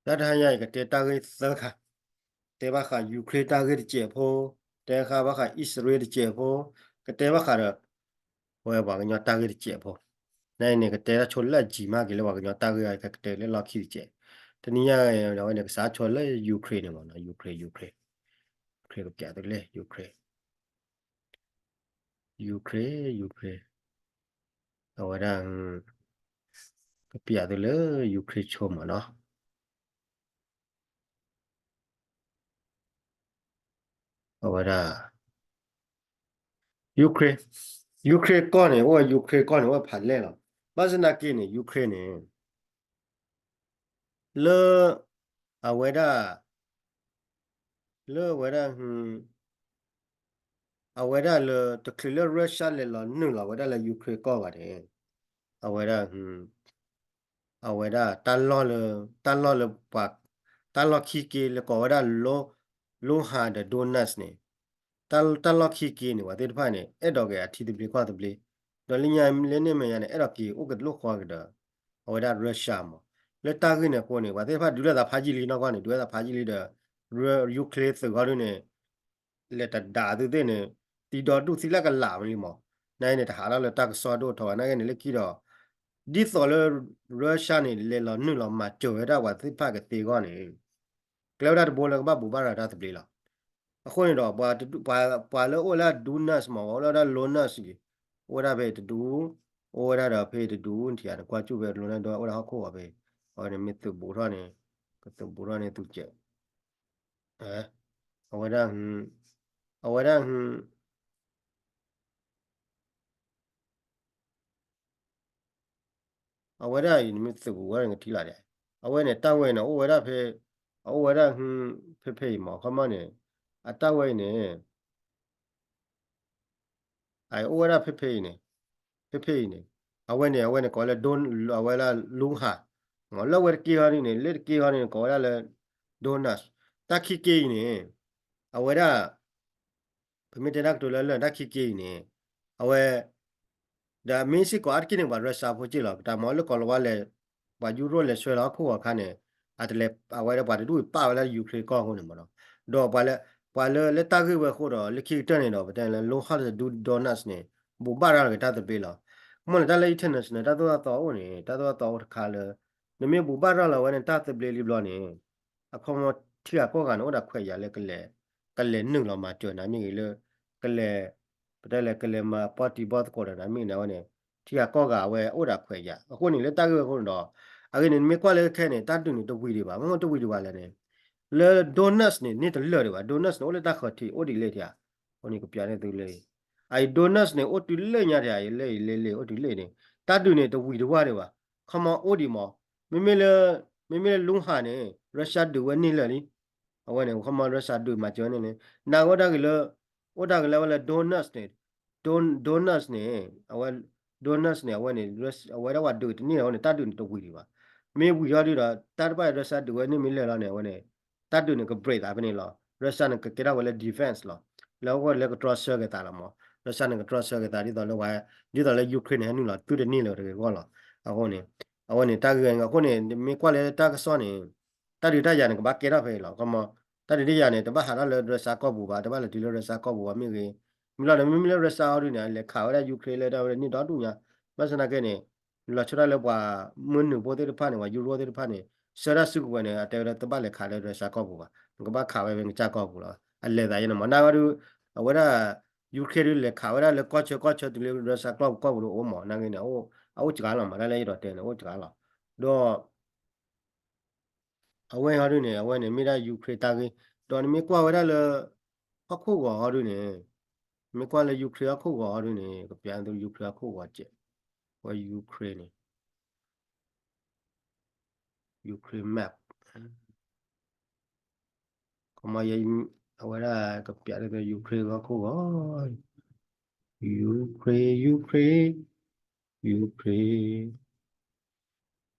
တၢ်တဟါညါအံၤ ကတဲတၢ်ဂ့ၢ်သၢခါ, တဲဘၣ်ဃး Ukraine တၢ်ဂ့ၢ်တစဲးဖိ, တဲဃာ်ဘၣ်ဃး အံၣ်စရ့လးတစဲးဖိ, ကတဲဘၣ်ဃးဒီး ဝဲပှၤကညီတၢ်ဂ့ၢ်တစဲးဖိ, နအံၤန့ၣ် ကတဲတၢ်ဆိလၢအယံၤမးက့ၤလၢပှၤကညီတၢ်ဂ့ၢ်အံၤ ကတဲလၢလီၢ်ခံတစဲး, တနံၤညါအံၤ အဝဲန့ၣ် ကစးဆိလၢ Ukraine န့ၣ်မးနီၤ, Ukraine, Ukraine, Ukraine ကပျးသုလၢ Ukraine, Ukraine, Ukraine, အဝဲဒၣ် ကပျးသုလၢ Ukraine ဆိမးနီၤ. အဝဲဒၣ် Ukraine, Ukraine ကီၢ်န့ၣ် အိၣ်ဝဲ Ukraine ကီၢ်န့ၣ် အိၣ်ဝဲဖးလဲၢ်လီၤ. ဘၣ်ဆၣ်သနာ်က့န့ၣ် Ukraine န့ၣ် လၢ အဝဲဒၣ် လၢအဝဲဒၣ် အဝဲဒၣ်လၢ တချုးလၢ Russia လဲၤလီၤနုာ်လီၤဝဲဒၣ်လၢ Ukraine ကီၢ်ဘၣ်န့ၣ် အဝဲဒၣ် အဝဲဒၣ်တၢ်လီၢ်လၢ တၢ်လီၢ်လၢပှၤ တၢ်လီၢ်ခံက့လၢကိးဝဲဒၣ် Lu- Luhansk ဒီး Donetsk န့ၣ် တၢ်လီၢ်ခံက့န့ၣ် ပှၤသ့ၣ်တဖၣ်န့ၣ် အဲၣ်ဒိးက့ၤအထံသဘျ့ကီၢ်သဘျ့, ဒီးလၢညါလၢန့ၣ်မဲာ်ညါန့ၣ် အဲၣ်ဒိးက့ၤအိၣ်ကလိာ်ဃီကဒီး အဝဲဒၣ် Russia မး, လၢတၢ်ဂ့ၢ်န့ၣ်အဃိန့ၣ် ပှၤသ့ၣ်တဖၣ်ဒုးလိာ်သးဖးယံာ်လံနီၢ်ကီၢ်န့ၣ် ဒုးလိာ်သးဖးယံာ်လံဒီး Ukraine သုးခီဒုန့ၣ် လဲၤတဒးသုသ့ၣ်န့ၣ် တံၤဒီဒူၣ်သံလၢကလးမးလံမး, နာ်က့န့ၣ် တဟးထီၣ်လၢတၢ်ကစီၣ်ဒိၣ်ထီၣ်ဘၣ် နာ်က့န့ၣ် လၢခံဒီး ဒ်သိးလၢ Russia န့ၣ် လဲၤလီၤနုာ်လီၤမၤစၢၤဝဲဒၣ်ပှၤသ့ၣ်တဖၣ်ကသ့အဂီၢ်န့ၣ် ကျဲဝဲဒၣ်တဘိလၢကဘၣ်ဘိးဘၣ်ရၤတၢ်သဘျ့လီၤ. အဃိန့ၣ်ဒီး ပှၤလၢအိၣ်လၢ Donetsk မး အိၣ်လၢဝဲဒၣ် Luhansk အံၤ အိၣ်ဝဲဒၣ်ဖဲတဒူၣ်, အိၣ်ဝဲဒၣ်ဒီးဖဲတဒူၣ်ထံၣ်ဧါ နကွၢ်ကၠူၣ်ဖဲတလိၣ်န့ၣ်ဒီး အိၣ်ဒၣ်ဟီၣ်ခိၣ်ဂီၤဖဲ, အဝဲန့ၣ်မ့ၢ်သုးဘူးထီၣ်န့ၣ် ကသုးဘူးထီၣ်န့ၣ်သူကဲး အဝဲဒၣ် အဝဲဒၣ် အဝဲဒၣ်အံၤန့ၣ်မ့ၢ်သုးဘူးဝဲန့ၣ်ကထံၣ်လီၤဒဲး, အဝဲန့ၣ်တၢ်ဝဲအံၤန့ၣ် အိၣ်ဝဲဒၣ်ဖဲ, အအိၣ်ဝဲဒၣ် ဖဲဖဲအံၤမး ခီမီန့ၣ်, အတၢ်ဝဲအံၤန့ၣ် အအိၣ်ဝဲဒၣ်ဖဲဖဲအံၤန့ၣ်, ဖဲဖဲအံၤန့ၣ်, အဝဲန့ၣ် အဝဲန့ၣ်ကိးလၢ အဝဲဒၣ် Luhansk, လၢဝဲတက့ၢ်ဟီဒ်န့ၣ် လၢတက့ၢ်ဟီန့ၣ် ကိးဝဲဒၣ်လၢ Donetsk, တၢ်ခံက့ၤအံၤန့ၣ်, အဝဲဒၣ် ပမ့ၢ်တဲတၢ်ကတိၤလၢလၢာ်တၢ်ခံက့ၤအံၤန့ၣ်, အဝဲ ဒီးမ့ၢ်စ့ၢ်ကီးအါတက့ၢ်န့ၣ် ပှၤ Russia ဖိက့ၢ်လီၤ ပတၢ်မၤလၢကိၤလၤဝါလဲၤ, ပှၤယူရိၣ်လဲၤဆွဲလီၤဟီၣ်ခိၣ်ဂီၤအခါန့ၣ်, အတလဲၤ အဝဲဒၣ်ပှၤတဒူၣ်ပာ်ဝဲလၢ Ukraine ကီၢ်အဃိန့ၣ်မးနီၤ, ဒီးပှၤလၢ, ပှၤလၢလၢတၢ်ဂ့ၢ်ဝဲအဃိဒီး လၢခံကတၢၢ်န့ၣ်ဒီး ပတဲလၢ Luhansk ဒီး Donetsk န့ၣ် ဘိးဘၣ်ရၤလီၤက့ၤတၢ်သဘျ့လီၤ. မ့ၢ်လၢတၢ်လၢ international တၢ်သိၣ်တၢ်သီအိၣ်န့ၣ် တၢ်သိၣ်တၢ်သီအိၣ်တခါလၢ နမ့ၢ်ဘိးဘၣ်ရၤလီၤဝဲန့ၣ် တၢ်သဘျ့လံဘျီန့ၣ် အခီပညီထံဂၤကီၢ်ဂၤန့ၣ် အိၣ်ဒၣ်ခွဲးယာ်လၢကလဲၤ, ကလဲၤနုာ်လီၤမၤစၢၤနၤမ့ၢ်ဂ့ၤလၢ, ကလဲၤ, ပတဲလဲၣ် ကလဲၤမၤပီၣ်တံၢ်ဘီသကိးဒီးနၤမ့ၢ်ဂ့ၤန့ၣ် အဝဲန့ၣ် ထံဂၤကီၢ်ဂၤအဝဲအိၣ်ဒၣ်ခွဲးယာ် အဃိန့ၣ် လၢတၢ်ဂ့ၢ်ဝဲအဃိန့ၣ်ဒီး, အဂ့ၢ်န့ၣ် နမ့ၢ်ကွၢ်လၢခဲအံၤန့ၣ် တၢ်ဒုးန့ၣ်တဝံၤဒံးဘၣ် မ့ၢ်တဝံၤဒံးဘၣ်လဲၣ်န့ၣ်, လၢ Donetsk န့ၣ် န့ၢ်တလၢာ်ဒံးဘၣ် Donetsk န့ၣ် အိၣ်လၢတၢ်ဃၢၤထံး အိၣ်ဒံးလဲၣ်ထံဧါ, အဃိန့ၣ် ကပျးန့ၢ်သုလၢ အအံၤ Donetsk န့ၣ် အိၣ်တုၤလၢညါထံဧါ လၢအံၤလဲၤလဲၤ အိၣ်တုၤလၢန့ၣ်, တၢ်ဒုးန့ၣ် တဝံၤတဝါဒံးဘၣ်, ခီမီအိၣ်ဒံးမး, မ့မ့ၢ်လၢ, မ့မ့ၢ်လၢ Luhansk န့ၣ် Russia ဒုးဝဲန့ၢ်လၢာ်လံ, အဝဲန့ၣ် ခီမီ Russia ဒုးမၤစၢၤဝဲန့ၣ်လံ, နာ်က့အိၣ်တၢ်ဂ့ၤလၢ, အိၣ်တၢ်ဂ့ၤလၢအဝဲလၢ Donetsk န့ၣ်, Donetsk န့ၣ်, အဝဲ, Donetsk န့ၣ် အဝဲန့ၣ်, အဝဲဒၣ်ပှၤဒုးတန့ၢ်အဃိန့ၣ် တၢ်ဒုးန့ၣ်တဝံၤဒံးဘၣ်, မ့ၢ်ဝံၤဟီဒုဒီး တၢ်တဖၣ် Russia ဒုးဝဲန့ၢ်မ့ၢ်လၢာ်လီၤန့ၣ် အဝဲန့ၣ် တၢ်ဒုးန့ၣ်က break သးဖဲန့ၣ်လီၤ, Russia န့ၣ် ကကဲထီၣ်ဝဲလၢ defense လီၤ, လၢအဝဲလၢကတြီဆၢက့ၤသးလီၤမး, Russia န့ၣ် ကတြီဆၢက့ၤသး ဒ်သိးလၢဝဲ, ဒ်သိးလၢ Ukraine န့ၣ် ဟဲနုာ်လီၤသုတန့ၢ်လၢၤတဂ့ၤအဂီၢ်လီၤ, အဃိန့ၣ်, အဝဲန့ၣ်တၢ်ဂ့ၢ်အဃိန့ၣ် မ့ၢ်ကွၢ်လၢတၢ်ကစီၣ်န့ၣ်, တၢ်ဒုးတၢ်ယၤန့ၣ် ကဘၣ်ကဲထီၣ်ဖဲအံၤလီၤ, ခီမီ, တၢ်ဒုးတၢ်ယၤန့ၣ် တဘၣ်ဟးထီၣ်လၢ Russia ကီၢ်ပူၤဘၣ် တဘၣ်လဲၤတုၤလၢ Russia ကီၢ်ပူၤဘၣ်မ့ၢ်ဂ့ၤ, မ့ၢ်လီၤဒီး မ့မ့ၢ်လၢ Russia ဟီဒုန့ၣ် လဲၤခးဝဲဒၣ် Ukraine လၢတၢ်ဝဲန့ၢ်ဒီဒူၣ်ညါ, ဘၣ်ဆၣ်သနာ်က့န့ၣ် လီၤဆီဒၣ်လၢပှၤမုၢ်နုာ်ဖိသ့ၣ်တဖၣ်န့ၣ် ပှၤယူရိသ့ၣ်တဖၣ်န့ၣ် ဆၢတၢ်စုကဝဲၤန့ၣ် အတဲဝဲဒၣ်တဘၣ်လဲၤခးလၢ Russia ကီၢ်ပူၤဘၣ်, နကဘၣ်ခးဝဲဖဲနကစၢ်ကီၢ်ပူၤလီၤ, အလဲၤသးယဲန့ၣ်မး နာ်က့ဒု, အဝဲဒၣ် Ukraine ဒုလဲၤခးဝဲဒၣ်လၢကီၢ်ဆၢကီၢ်ဆၢတုၤလၢ Russia ကီၢ်ပူၤကီၢ်ပူၤဒုအိၣ်မး နာ်က့န့ၣ်, အအိၣ်စှၤလီၤမး တၢ်လၢယအဲၣ်ဒိးတဲန့ၣ် အိၣ်စှၤလီၤ, ဒီး အဝဲဟီဒုန့ၣ် အဝဲန့ၣ်မ့ၢ်ဒၣ် Ukraine တၢ်ဂ့ၢ်, ဒီးနမ့ၢ်ကွၢ်ဝဲဒၣ်လၢ ဟီၣ်ခိၣ်ဂီၤဟီဒုန့ၣ်, မ့ၢ်ကွၢ်လၢ Ukraine ဟီၣ်ခိၣ်ဂီၤဟီဒုန့ၣ် ကပျးသု Ukraine ဟီၣ်ခိၣ်ဂီၤစဲး, ဝဲ Ukraine န့ၣ်, Ukraine map, ခီမီ အဝဲဒၣ်ကပျးသု Ukraine ဟီၣ်ခိၣ်ဂီၤ, Ukraine, Ukraine, Ukraine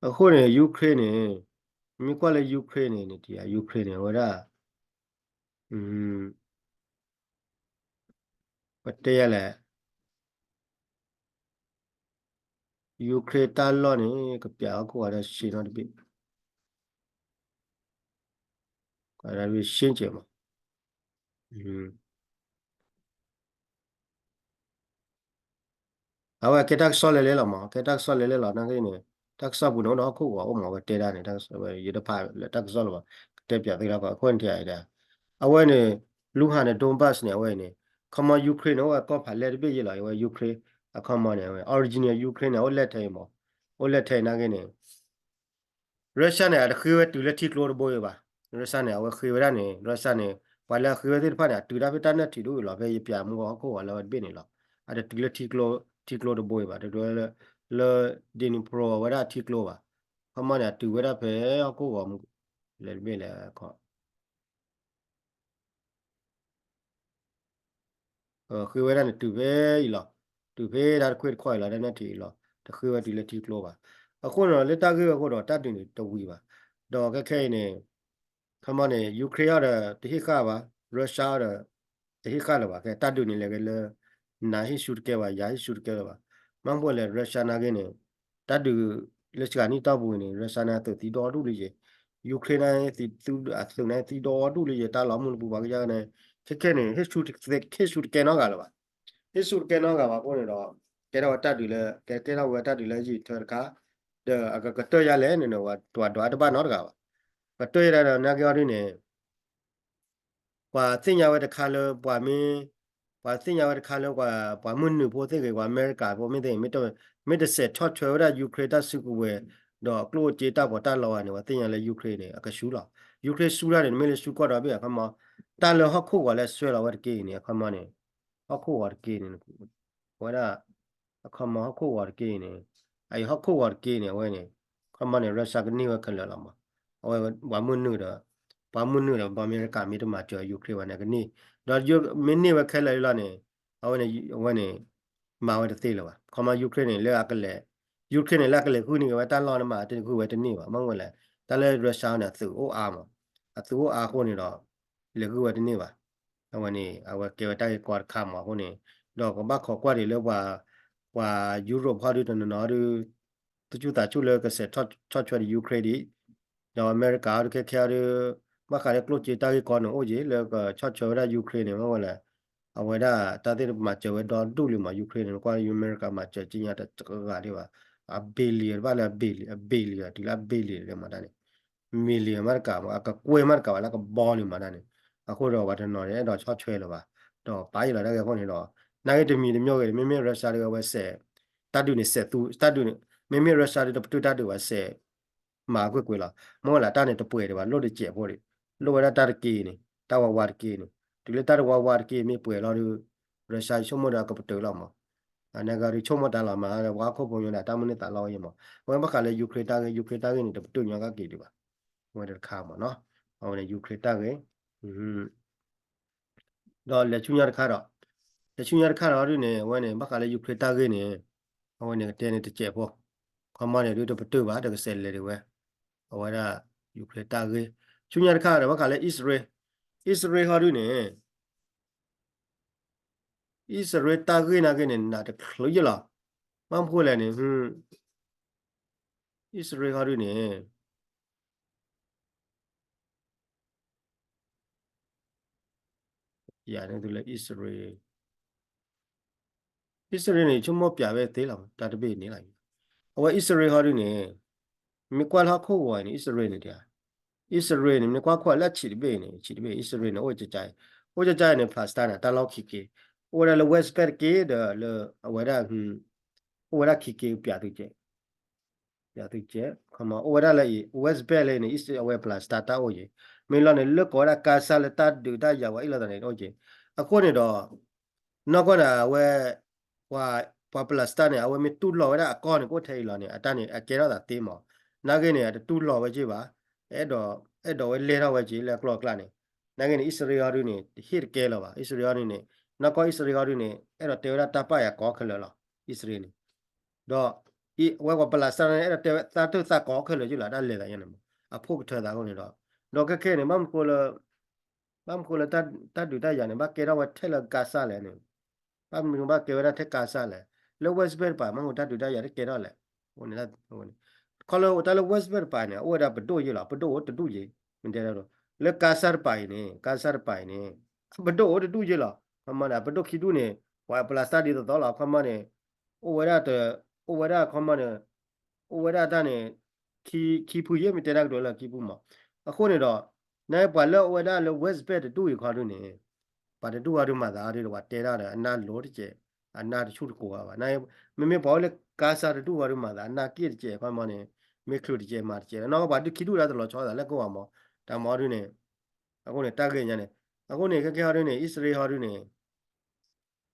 အဃိန့ၣ် Ukraine န့ၣ်, မ့ၢ်ကွၢ်လၢ Ukraine န့ၣ် နထံၣ်ဧါ Ukraine န့ၣ် အဝဲဒၣ် ပတဲယၤလဲၣ်, Ukraine တၢ်လီၢ်န့ၣ် ကပျးဟီၣ်ခိၣ်ဂီၤဒီးဆ့ၣ်နီၤတဘ့ၣ်, ရှင်းကျယ်မး အဝဲကဲတၢ်ကစီၣ်လဲၤလဲၤလီၤမး ကဲတၢ်ကစီၣ်လဲၤလဲၤလီၤ နာ်က့န့ၣ် တၢ်ကစီၣ်ပူၤန့ၣ် အိၣ်ဒီးဟီၣ်ခိၣ်ဂီၤအိၣ်မး အဝဲတဲဒၣ်န့ၣ် ယတဖးလၢတၢ်ကစီၣ်လၢၤဘၣ် ကတဲပၠးသ့လီၤ အခိၣ်နထံၣ်အံၤဒၣ် အဝဲန့ၣ် Luhansk န့ၣ် Donbas န့ၣ် အဝဲအံၤန့ၣ် ခီမီ Ukraine န့ၣ် အိၣ်ဝဲကီၢ်ဖးလဲၢ်တဘ့ၣ်ယဲလီၤ အဝဲ Ukraine အခီမီန့ၣ် အဝဲ original Ukraine န့ၣ် အိၣ်လဲၣ်ထဲအံၤမး အိၣ်လဲၣ်ထဲအံၤနာ်က့န့ၣ် Russia န့ၣ် အတဃ့ဝဲတုၤလၢထံကျိတဘိအံၤဘၣ် Russia န့ၣ် အဝဲဃ့ဝဲဒၣ်န့ၣ် Russia န့ၣ် ပှၤလၢအဃ့ဝဲသ့ၣ်တဖၣ်န့ၣ် အတုၤတၢ်ဖဲတၢ်နၢၣ်ထံးဒိၣ်အံၤလီၤ ဖဲယပၠးမူကီၢ်ဟီၣ်ခိၣ်ဂီၤလၢဝဲတဘ့ၣ်န့ၣ်လီၤ အတတုၤလၢထံကျိတဘိအံၤဘၣ် တတုၤလၢ လၢ Dnipro အဝဲဒၣ်ထံကျိဘၣ် ခီမီန့ၣ် အတုၤဝဲဒၣ်ဖဲဟီၣ်ခိၣ်ဂီၤမူ လဲၤတဘ့ၣ်လဲၣ်ခီ ဃ့ဝဲဒၣ်န့ၣ် တုၤဖဲအံၤလီၤ. တုၤဖဲတၢ်တခွ့ၣ်တခီၣ်အံၤလီၤ တၢ်နၢ်ထံးအံၤလီၤ. တဃ့ဝဲတုၤလၢထံကျိဘၣ်. အဃိန့ၣ်ဒီး လၢတၢ်ဂ့ၢ်ဝဲအဃိဒီး တၢ်ဒုးန့ၣ်တဝံၤဘၣ်. ဒီးခဲခဲအံၤန့ၣ် ခီမီန့ၣ် Ukraine အီၤဒီးတဟ့ၣ်ဃာ်ဘၣ်, Russia အီၤဒီး တဟ့ၣ်ဃာ်လၢၤဘၣ်. ခဲတၢ်ဒုးန့ၣ်လဲၤက့ၤလၢ နၤဟ့ၣ်ဆူတကဲဘၣ်, ယၤဟ့ၣ်ဆူတကဲလၢၤဘၣ်. မ့ၢ်ပှဲၤလဲၣ် Russia နာ်က့န့ၣ် တၢ်ဒုးလၢစှၤနံၣ်တီၢ်ပူၤန့ၣ် Russia န့ၣ်အသုးသံဒီဒူၣ်လံယဲၢ်, Ukraine န့ၣ် အသုးန့ၣ်သံဒီဒူၣ်လံယဲၢ်, တၢ်လီၤမုၢ်လၢပူၤပှၤကယၢ်န့ၣ် ခဲခဲန့ၣ် ဟ့ၣ်ဆူတကဲနီတဂၤလၢၤဘၣ်. ဟ့ၣ်ဆူတကဲနီတဂၤဘၣ်အဃိန့ၣ်ဒီး ကဲထီၣ်ဝဲတၢ်ဒုးလၢ ကဲထီၣ်ဝဲတၢ်ဒုးလၢယံာ်ထၢတခါ, ဒီးအကကတၢၢ်ယၤလဲၣ်န့ၣ် ပှၤဒွးတဘၣ်နီတဂၤဘၣ်. ကတၢၢ်ယၤဒီးနာ်က့အီၤဒ်န့ၣ် ပှၤသ့ၣ်ညါဝဲတခါလၢပှၤမ့ၢ်, ပှၤသ့ၣ်ညါဝဲတခါလၢပှၤ, ပှၤမုၢ်နုာ်ဖိသ့ၣ်ဂ့ၤ, ပှၤအမဲရကၤဖိမ့ၢ်သ့ၣ်ဂ့ၤ, မ့ၢ်တစဲးထီၣ်ဆွဲဝဲဒၣ် Ukraine တၢ်စုကဝဲၤ, ဒီးကျိၣ်စ့တၢ်ပီးတၢ်လီဧါန့ၣ် ပှၤသ့ၣ်ညါလၢ Ukraine န့ၣ် အကဆူလီၤ. Ukraine ဆူတၢ်န့ၣ် မ့ၢ်လၢဆူကီၢ်ဒီဘ့ၣ်အခီမီ, တၢ်လၢဟီၣ်ခိၣ်ဂီၤလၢအစွဲလီၤဝဲတက့ၢ်အံၤန့ၣ် အခီမီန့ၣ်, ဟီၣ်ခိၣ်ဂီၤတက့ၢ်န့ၣ် ဝဲဒၣ် အခီမီဟီၣ်ခိၣ်ဂီၤတက့ၢ်အံၤန့ၣ်, အအံၤဟီၣ်ခိၣ်ဂီၤတက့ၢ်အံၤန့ၣ် အဝဲန့ၣ်, အခီမီန့ၣ် Russia ကန့ၢ်ဝဲခဲလၢာ်လီၤမး. အဝဲပှၤမုၢ်နုာ်ဒီး, ပှၤမုၢ်နုာ်ဒီး ပှၤအမဲရကၤမ့ၢ်တမၤစၢၤ Ukraine ဘၣ်န့ၣ် ကန့ၢ်, ဒီးမ့ၢ်န့ၢ်ဝဲခဲလၢာ်လံလီၤန့ၣ်, အဝဲန့ၣ်, အဝဲန့ၣ် မၤဝဲတသ့လၢၤဘၣ်. အခီမီ Ukraine န့ၣ် လၢအကလဲၤ, Ukraine န့ၣ် လၢအကလဲၤဂုာ်န့ၢ်က့ၤဝဲတၢ်လီၢ်န့ၣ်မး တဂုာ်ဝဲတန့ၢ်ဘၣ်. မ့ၢ်ဝဲလဲၣ်, တၢ်လၢ Russia န့ၣ် အသုးအိၣ်အါမး, အသုးအိၣ်အါအဃိန့ၣ်ဒီး လဲၤဂုာ်ဝဲတန့ၢ်ဘၣ်. အဝဲန့ၣ် အဝဲကဲဝဲတၢ်ဂ့ၢ်ကီတခါမးအဃိန့ၣ်, ဒီးကဘၣ်ခိးကွၢ်ဒံးလၢပှၤ, ပှၤ Europe ဟီဒုတနီၤနီၤဒု တဆူၣ်သးဆူၣ်လၢကစဲးထီၣ်ဆွဲဒံး Ukraine ဒံး, ဒီးအမဲရကၤဟီဒုခဲခဲဟီဒု, ဘၣ်ဃးလၢကျိၣ်စ့တၢ်ဂ့ၢ်ကီန့ၣ်အိၣ်က့ၤ လၢကဆီၣ်ဆွဲဝဲဒၣ် Ukraine န့ၣ် မ့ၢ်ဝဲလဲၣ်, အဝဲဒၣ်တၢ်သ့ၣ်မၤစၢၤဝဲဒီဒူၣ်လံမး Ukraine န့ၣ် ကွၢ်လၢအမဲရကၤမၤစၢၤက့ညါတဂၤဒံးဘၣ်, အ billion တဘၣ်လၢ billion, billion တုၤလၢ billion လၢမၤတၢ်န့ၣ် million မးတကးမး အကကွဲၢ်မးတကးဘၣ်လၢကဘီလံမးတၢ်န့ၣ်, အဃိဒီးပှၤတနီၤန့ၣ် အဲၣ်ဒိးဆီၣ်ဆွဲလၢၤဘၣ်, ဒီးပာ်ယလီၤတၢ်ဂ့ၢ်အဃိန့ၣ်ဒီး, နာ်ဂ့ၢ်တမံၤတမံၤဂ့ၤ မ့မ့ၢ် Russia ဒုးအဝဲစဲး, တၢ်ဒုးန့ၣ်စဲးသူ, တၢ်ဒုးန့ၣ်, မ့မ့ၢ် Russia ဒုးတပတုာ်တၢ်ဒုးဘၣ်စဲး, မၤကွ့ၢ်ကွ့ၢ်လီၤ, မ့ၢ်ဝဲလၢတၢ်န့ၣ်တပှဲၤဒံးဘၣ် လိၣ်တစဲးဖိဒံး, လိၣ်ဝဲဒၣ်တၢ်တက့ၢ်န့ၣ် တၢ်ဝးဝးတက့ၢ်န့ၣ်, တုၤလၢတၢ်တဝးဝးတက့ၢ်မ့ၢ်ပှဲၤလီၤဒုး, Russia ဆိကမိၣ်ဒီးအကပတုာ်လီၤမး အန့ၣ်ဂ့ၤဒုးဆိကမိၣ်တၢ်လီၤမး ပှၤဟီၣ်ခိၣ်ဖိညါန့ၣ် တၢ်မုၢ်န့ၢ်သးလီဝဲယဲမး, အဝဲဘၣ်ဃးလၢ Ukraine တၢ်ဂ့ၢ်, Ukraine တၢ်ဂ့ၢ်န့ၣ် တပတုာ်ညီကက့ၤဒံးဘၣ်, အဝဲတခါမးနီၤ, အဝဲန့ၣ် Ukraine တၢ်ဂ့ၢ်, ဒီးလဲၤဆူညါတခါဒီး, လဲၤဆူညါတခါဒီးဒုးန့ၣ် အဝဲန့ၣ် ဘၣ်ဃးလၢ Ukraine တၢ်ဂ့ၢ်န့ၣ်, အဝဲန့ၣ်ကတဲန့ၣ်တစဲးဖိ, ခီမီန့ၣ်ဒုးတပတုာ်ဘၣ် တကစဲးလဲၤဒံးဝဲ, အဝဲဒၣ် Ukraine တၢ်ဂ့ၢ်, ဆူညါတခါဒီး ဘၣ်ဃးလၢ အံၣ်စရ့လး, အံၣ်စရ့လးဟီဒုးန့ၣ် အံၣ်စရ့လးတၢ်ဂ့ၢ်နာ်က့န့ၣ် နးတချုးယဲလီၤ, ဘၣ်မနုၤဃိလဲၣ်န့ၣ်, အံၣ်စရ့လးဟီဒုးန့ၣ် ယၤန့ၣ်တုၤလၢအံၣ်စရ့လး, အံၣ်စရ့လးန့ၣ် ဆိကမိၣ်ပၠးဝဲသ့လီၤ တၢ်တဘ့ၣ်န့ၣ်လီၤ, အဝဲအံၣ်စရ့လးဟီဒုးန့ၣ်, မ့ၢ်ကွၢ်လၢဟီၣ်ခိၣ်ဂီၤန့ၣ် အံၣ်စရ့လးန့ၣ်ဒၣ်, အံၣ်စရ့လးန့ၣ် မ့ၢ်ကွၢ်ခိၣ်လၢအဆံးတဘ့ၣ်န့ၣ် ဆံးတဘ့ၣ် အံၣ်စရ့လးန့ၣ် အိၣ်ကကါ, အိၣ်ကကါန့ၣ် Palestine န့ၣ် တၢ်လီၢ်ခံက့ၤ, အိၣ်ဝဲဒၣ်လၢ West Bank တက့ၢ်ဒီးလၢ အဝဲဒၣ်, အိၣ်ဝဲဒၣ်ခံက့ၤပၠးသုကဲး ပၠးသုကဲး, အိၣ်ဝဲဒၣ်လၢအံၤ West Bank လၢန့ၣ် အံၣ်စရ့လး အဝဲ Palestine တၢ်အိၣ်က့ၤ, မ့ၢ်လီၤန့ၣ် လၢကိးဝဲဒၣ် Gaza လၢတၢ်ဒုးတၢ်ယၤဝဲအံၤလိာ်သးန့ၣ်အိၣ်က့ၤ, အဃိန့ၣ်ဒီး နီၢ်ကီၢ်န့ၣ် အဝဲ ပှၤ ပှၤ Palestine န့ၣ် အဝဲမ့ၢ်တူၢ်လိာ်ဝဲဒၣ်အကီၢ်န့ၣ် ကအိၣ်ထဲအံၤလီၤန့ၣ် အတၢ်န့ၣ် အကဲထီၣ်သးသ့မး, နာ်က့န့ၣ် အတတူၢ်လိာ်ဝဲက့ၤဘၣ်, အဲၣ်ဒိး အဲၣ်ဒိးဝဲလဲၢ်ထီၣ်ဝဲက့ၤလၢအကျိၤအကျဲန့ၣ်, နာ်က့န့ၣ် အံၣ်စရ့လးဟီဒုးန့ၣ် တဟ့ၣ်တကဲလၢၤဘၣ်, အံၣ်စရ့လးဟီဒုးန့ၣ်, နီၢ်ကီၢ်အံၣ်စရ့လးဟီဒုးန့ၣ် အဲၣ်ဒိးတဲဝဲဒၣ်တၢ်ပာ်ယၤကီခဲလၢာ်လီၤ, အံၣ်စရ့လးန့ၣ်, ဒီး အဝဲပှၤ Palestine န့ၣ် အဲၣ်ဒိးတဲဝဲသးတၢ်သးကီခဲလၢာ်က့ၤလီၤ တၢ်လဲၤသးယါန့ၣ်မး, အဖှိၣ်ကထၢသးအဃိန့ၣ်ဒီး, ဒီးခဲခဲန့ၣ် ဘၣ်မနုၤဃိလၢ ဘၣ်မနုၤဃိလၢတၢ်ဒုးတၢ်ယၤန့ၣ် ဘၣ်ကဲထီၣ်ဝဲထဲလၢ Gaza လဲၣ်န့ၣ်, ဘၣ်မနုၤဘၣ်ကဲဝဲဒၣ်ထဲ Gaza လဲၣ်, လၢ West Bank တပၤ မ့ၢ်ဟိတၢ်ဒုးတၢ်ယၤတကဲထီၣ်လဲၣ်, ခီလၢတၢ်လၢ West Bank တပၤန့ၣ် အိၣ်ဝဲဒၣ်ပဒိၣ်ယ့လီၤ, ပဒိၣ်အိၣ်တဒူၣ်ယ့, မ့ၢ်တဲဒၣ် လၢကါစၢ်တပၤအံၤန့ၣ် ကါစၢ်တပၤအံၤန့ၣ် အပဒိၣ်အိၣ်တဒူၣ်ယ့ၢ်လီၤ. ခီမီန့ၣ် အပဒိၣ်ခံဒူၣ်န့ၣ် ပှၤပလၢစၢ်ဒ်သိးသိးလီၤ. ခီမီန့ၣ် အိၣ်ဝဲဒၣ်တ အိၣ်ဝဲဒၣ်ခီမီန့ၣ် အိၣ်ဝဲဒၣ်တၢ်န့ၣ် ခံဖုယ့ၢ် မ့ၢ်တဲတၢ်ကတိၤလၢခံဖုမး. အဃိန့ၣ်ဒီး နပှၤလၢအအိၣ်ဝဲဒၣ်လၢ West Bank တဒူၣ်အံၤခီဒုန့ၣ် ပှၤတဒူၣ်အီၤဒုမၤသးအီၤဒုဒီး ပှၤတဲဒၣ်ဒီး အနၢ်လိၤတကဲး အနၢ်တဆူၣ်တကိးဘၣ်ဘၣ်. မ့မ့ၢ်ပှၤအိၣ်လၢကါစၢ်တဒူၣ်အီၤဒုမၤသး အနၢ်က့ၣ်တကဲး ခီမီန့ၣ် မ့ၢ်ချုးတကဲးမၤတကဲးလီၤ. နီၢ်ပှၤဒုၣ်ခံဒူၣ်ဒၣ်တလီၤဆီသးလၢကဝီၤမး တၢ်မၤအီၤဒုန့ၣ် အဃိန့ၣ် တၢ်ဂ့ၢ်ညါန့ၣ် အဃိန့ၣ် ခဲခဲအီၤဒုန့ၣ် အံၣ်စရ့လးအီၤဒုန့ၣ်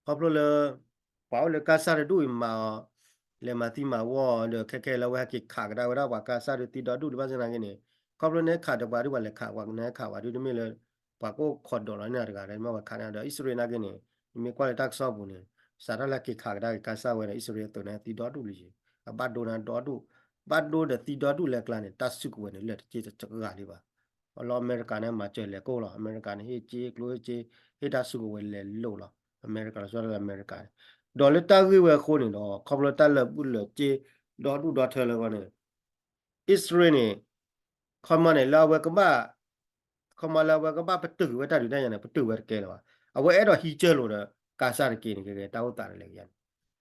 ခီဖျိလၢ ပှၤအိၣ်လၢကါစၢ်တဒူၣ်အံၤမၤအီၤ လဲၤမၤသံမၤဝီအီၤဒီး ခဲခဲလၢအဝဲဟဲက့ၤခးကဒါဝဲဒၣ်ပှၤကါစၢ်ဒုးသံဒီဒူၣ်လံ ဘၣ်ဆၣ်သနာ်က့န့ၣ် ခီဖျိန့ၣ်ခးဒီးပှၤဒုးပှၤလဲၤခးပှၤန့ၣ်ခးပှၤဒုးတမ့ၢ်လၢ ပှၤကအိၣ်ခိးဒိးလီၤန့ၢ်တဂၤဒီး မ့ၢ်ပှၤခးန့ၣ်ဒီး အံၣ်စရ့လးနာ်က့န့ၣ် မ့ၢ်ကွၢ်လၢတၢ်ကစီၣ်ပူၤန့ၣ် စးထီၣ်လၢက့ၤခးကဒါက့ၤကါစၢ်ဝဲဒီး အံၣ်စရ့လးအသုးန့ၣ်သံဒီဒူၣ်လံ အဘၣ်ဒိန့ၣ်ဒီဒူၣ် ဘၣ်ဒိဒီးသံဒီဒူၣ်လၢအကျါန့ၣ် တၢ်စုကဝဲၤန့ၣ် လၢာ်တက့ၢ်တဂၤလံဘၣ် လီၤအမဲရကၤန့ၣ် မၤစၢၤလဲၤကိၢ်လီၤ. အမဲရကၤန့ၣ် ဟ့ၣ်စ့ကျိဟ့ၣ်စ့ ဟ့ၣ်တၢ်စုကဝဲၤလဲၤလိာ်လီၤ. အမဲရကၤလီၤဆီဒၣ်လၢအမဲရကၤန့ၣ် ဒီးလၢတၢ်ဂ့ၢ်ဝဲအဃိန့ၣ်ဒီး ခီဖျိတၢ်လၢာ်ဘူၣ်လၢာ်စ့ ဒီဒူၣ်ဒီထၢလၢအဂီၢ်န့ၣ် အံၣ်စရ့လးန့ၣ် ခီမီန့ၣ် လၢအဝဲကဘၣ် ခီမီလၢအဝဲကဘၣ်ပတုာ်ဝဲတၢ်ဒုးတၢ်ယၤန့ၣ် ပတုာ်ဝဲတကဲလၢၤဘၣ်. အဝဲအဲၣ်ဒိးဟံးစၢၢ်လိာ်ဒီး ကါစၢ်တက့ၢ်န့ၣ် ကဲကဲတၢ်အိၣ်သးတလဲၤကယၤန့ၣ်